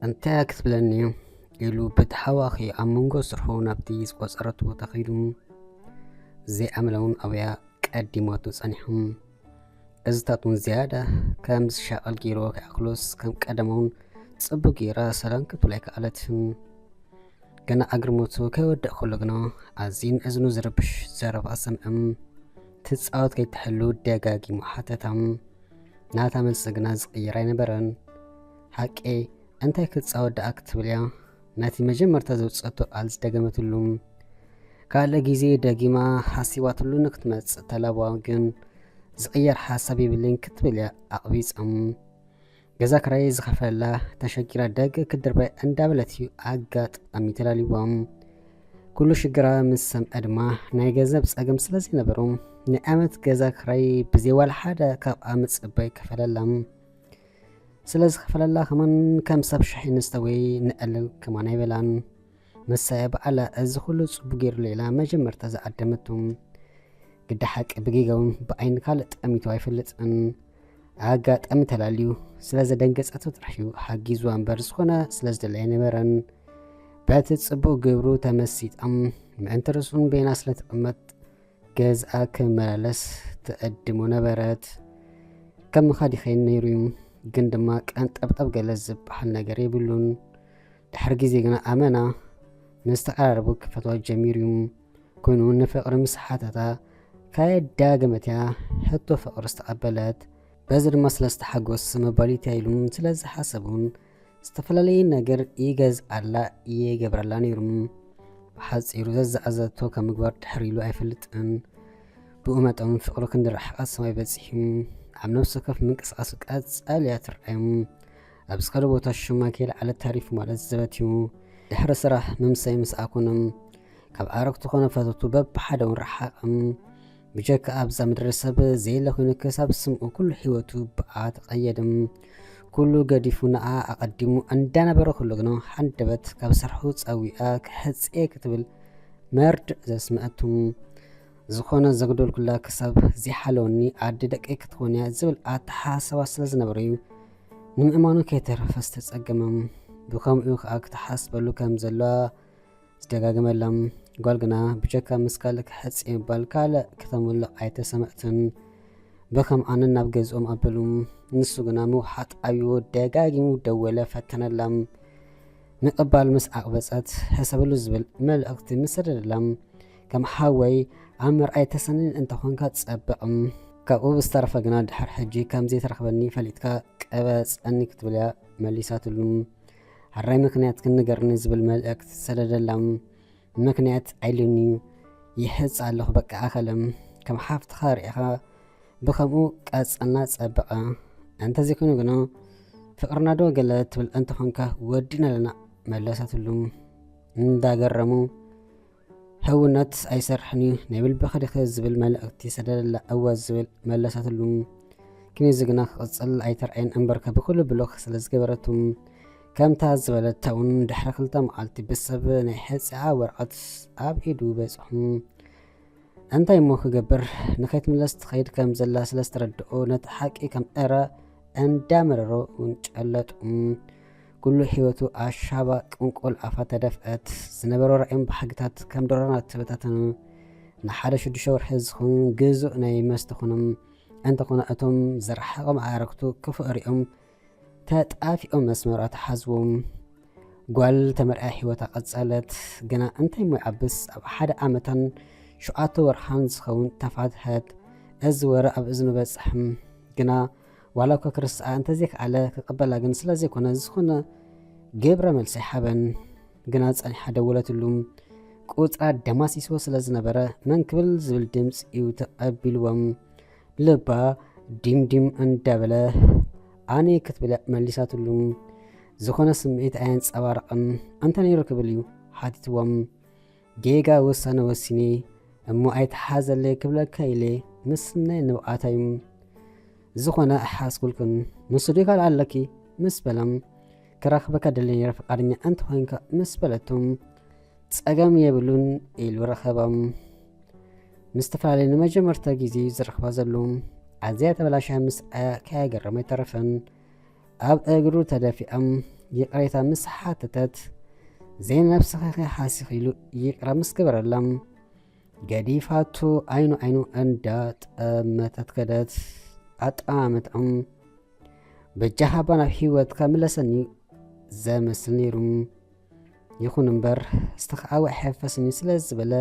እንታይ ክትብለኒ ኢሉ ብተሓዋኺ ኣብ መንጎ ስርሑ ናብቲ ዝቆጸረቱ ቦታ ከይዱ ዘይኣመለውን ኣብያ ቀዲሞቱ ጸኒሑ። እዝታት እውን ዝያዳ ከም ዝሻቐል ገይርዎ ከይኣኽሎስ ከም ቀደም እውን ጽቡቕ ገይራ ሰላም ክትብሎ ኣይከኣለትን። ገና ኣግርሞቱ ከይወደእ ከሎ ግና ኣዝዩ ንእዝኑ ዝርብሽ ዘረባ ሰምዕም። ትጻወት ከይትሕሉ ደጋጊሙ ሓተታም። ናታ መልሲ ግና ዝቕይር ኣይነበረን። ሓቂ እንታይ ክትጻወት ደኣ ክትብል እያ ነቲ መጀመርታ ዘውጸቶ ቃል ዝደገመትሉ። ካልእ ግዜ ደጊማ ሓሲባትሉ ንክትመጽእ ተላብዋ ግን ዝቕየር ሓሳብ የብለይን ክትብል እያ ኣቕቢጻም። ገዛ ክራይ ዝኸፈለላ ተሸጊራ ደገ ክትድርባይ እንዳበለት እዩ ኣጋጣሚ ተላልይዎም። ኩሉ ሽግራ ምስ ሰምዐ ድማ ናይ ገንዘብ ጸገም ስለ ዘይነበሩ ናይ ዓመት ገዛ ክራይ ብዘይ ዋላ ሓደ ካብኣ ምጽባይ ከፈለላ። ስለ ዝኸፈለላ ከማን ከም ሰብ ሻሂ ንስተ ወይ ንዕልል ከማን ኣይበላን። ንሳ እያ በዓላ እዚ ኩሉ ጽቡቕ ገይሩለይ ኢላ መጀመርታ ዝዓደመቱ። ግዳ ሓቂ ብጌጋውን ብዓይኒ ካልእ ጠሚቱ ኣይፈልጥን። ኣጋጣሚ ተላልዩ ስለ ዘደንገጸቶ ጥራሕ እዩ ሓጊዝዋ እምበር ዝኾነ ስለ ዝደለየ ኣይነበረን። በቲ ጽቡቕ ግብሩ ተመሲጣም ምእንቲ ርእሱን በይና ስለ ትቕመጥ ገዝኣ ክመላለስ ትዕድሞ ነበረት። ከም ምኻድ ይኸይን ነይሩ እዩ፣ ግን ድማ ቀንጠብጠብ ገለ ዝበሃል ነገር የብሉን። ድሕሪ ግዜ ግና ኣመና ምስ ተቐራረቡ ክፈትዋ ጀሚሩ እዩ። ኮይኑ ንፍቕሪ ምስ ሓተታ ከየዳገመት እያ ሕቶ ፍቕሪ ዝተቐበለት። በዚ ድማ ስለ ዝተሓጎስ መባሊት እያ ኢሉ ስለ ዝሓሰቡን ዝተፈላለየ ነገር ይገዝኣላ ይገብረላ ነይሩ። ብሓጺሩ ዘዝኣዘቶ ካብ ምግባር ድሕር ኢሉ ኣይፈልጥን። ብኡ መጠን ፍቕሩ ክንዲ ርሕቐት ሰማይ በጺሑ ኣብ ነፍሲ ወከፍ ምንቅስቓሱ ቀጻሊ እያ ትርኣዮም። ኣብ ዝኸደ ቦታ ሽማ ከይለዓለት ተሪፉ ማለት ዘበት እዩ። ድሕሪ ስራሕ ምምሳይ ምስ ኣኮኖም ካብ ኣረግቱ ኮነ ፈተቱ በብሓደ እውን ረሓቕም። ብጀካ ኣብዛ ምድሪ ሰብ ዘየለ ኮይኑ ክሳብ ስምኡ ኩሉ ህይወቱ ብኣ ተቐየድም። ኩሉ ገዲፉ ንኣ ኣቐዲሙ እንዳነበረ ኩሉ ግና ሓንደበት ካብ ስርሑ ጸዊኣ ክሕጽየ ክትብል መርድእ ዘስምዐቱ። ዝኾነ ዘግደልኩላ ክሳብ ዘይሓለወኒ ኣደ ደቀይ ክትኾን እያ ዝብል ኣተሓሳስባ ስለ ዝነበረ እዩ ንምእማኑ ከይተረፈ ዝተጸገመ። ብኸምኡ ከኣ ክትሓስበሉ ከም ዘለዋ ዝደጋግመላ። ጓል ግና ብጀካ ምስ ካልእ ክሕጽ ምባል ካልእ ክተምልቕ ኣይተሰምዐትን። ብኸምኣንን ናብ ገዝኦም ኣበሉ። ንሱ ግና ምውሓጥ ኣብይዎ ደጋጊሙ ደወለ፣ ፈተነላ። ምቕባል ምስ ኣቕበጸት ሕሰብሉ ዝብል መልእኽቲ ምስ ሰደደላ፣ ከም ሓወይ ኣብ ምርኣይ ተሰኒን እንተኾንካ ጸብቕ። ካብኡ ብዝተረፈ ግና ድሕር ሕጂ ከም ዘይትረኽበኒ ፈሊጥካ ቅበጸኒ ክትብል እያ መሊሳትሉ። ሕራይ ምኽንያትክን ንገርኒ ዝብል መልእኽቲ ሰደደላ። ምኽንያት ኣይልንዩ ይሕጽ ኣለኹ በቃ ኣኸለም ከም ሓፍትኻ ርኢኻ ብኸምኡ ቀጸልና ጸበቐ። እንተዘይኮይኑ ግና ፍቕርና ዶ ገለ ትብል እንተኾንካ ወዲና ኣለና መለሰትሉ። እንዳገረሙ ህውነት ኣይሰርሕን እዩ ናይ ብልብኺ ዲኺ ዝብል መልእኽቲ ሰደደላ እወ ዝብል መለሰትሉ። ክንዚ ግና ክቕጽል ኣይተርኣየን እምበርከ ብኹሉ ብሎክ ስለ ዝገበረቱ ከምታ ዝበለታ እውን ድሕሪ ክልተ መዓልቲ ብሰብ ናይ ሕጽኣ ወረቐት ኣብ ኢዱ በጽሑ። እንታይ እሞ ክገብር ንኸይትምለስ ትኸይድ ከም ዘላ ስለ ዝተረድኦ ነቲ ሓቂ ከም ዕረ እንዳመረሮ እውን ጨለጡ። ኩሉ ህይወቱ ኣሻባ ቅንቁል ኣፋ ተደፍአት። ዝነበሮ ራእዮም ብሓግታት ከም ዶሮና ተበታተኑ። ንሓደ ሽዱሽተ ወርሒ ዝኸውን ግዙእ ናይ መስተ ኾኖም እንተኾነ እቶም ዝረሓቖም ኣዕርክቱ ክፉእ ሪኦም ተጣፊኦም መስመር ኣተሓዝዎም። ጓል ተመርዕያ ህይወታ ቀጸለት። ግና እንታይ እሞ ይዓብስ ኣብ ሓደ ዓመታን ሸውዓተ ወርሓን ዝኸውን ተፋትሐት። እዚ ወረ ኣብ እዝኑ በጽሕም። ግና ዋላ እኳ ክርስትኣ እንተዘይከኣለ ክቕበላ ግን ስለ ዘይኮነ ዝኾነ ግብረ መልሲ ኣይሓበን። ግና ጸኒሓ ደወለትሉ። ቁጽራ ደማሲስዎ ስለ ዝነበረ መን ክብል ዝብል ድምጺ እዩ ተቐቢልዎም። ልባ ዲምዲም እንዳበለ ኣነ ክትብል መሊሳትሉ። ዝኾነ ስምዒት ኣየንጸባረቐን። እንታይ ነይሩ ክብል እዩ ሓቲትዎም። ጌጋ ውሳነ ወሲነ እሞ ኣይተሓዘለይ ክብለካ ኢለ ምስናይ ንብዓት እዩ። ዝኾነ ኣይሓስኩልኩን። ንሱ ዶ ካልእ ኣለኪ ምስ በሎም ክረኽበካ ደልየ ነይረ ፍቓደኛ እንተኾይንካ ምስ በለቶም ጸገም የብሉን ኢሉ ረኸቦም። ምስ ተፈላለዩ ንመጀመርታ ግዜ ዝረኽባ ዘለዉ ኣዝያ ተበላሽያ ምስኣ ከያገረመ ኣይተረፈን። ኣብ እግሩ ተደፊኣም ይቕሬታ ምስ ሓተተት፣ ዘይነብስኺ ሓሲኺ ኢሉ ይቕረ ምስ ገበረላ፣ ገዲፋቱ ዓይኑ ዓይኑ እንዳ ጠመተት ከደት። ኣጠማምትኦም በጃኻ እባ ናብ ህይወትካ ምለሰኒ ዘመስል ነይሩ። ይኹን እምበር፣ ዝተኻዕወ ኣይሕፈስን እዩ ስለ ዝበለ፣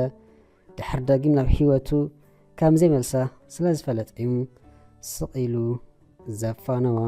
ድሕር ደጊም ናብ ህይወቱ ከም ዘይመልሳ ስለ ዝፈለጠ እዩ ስቕ ኢሉ ዘፋነዋ።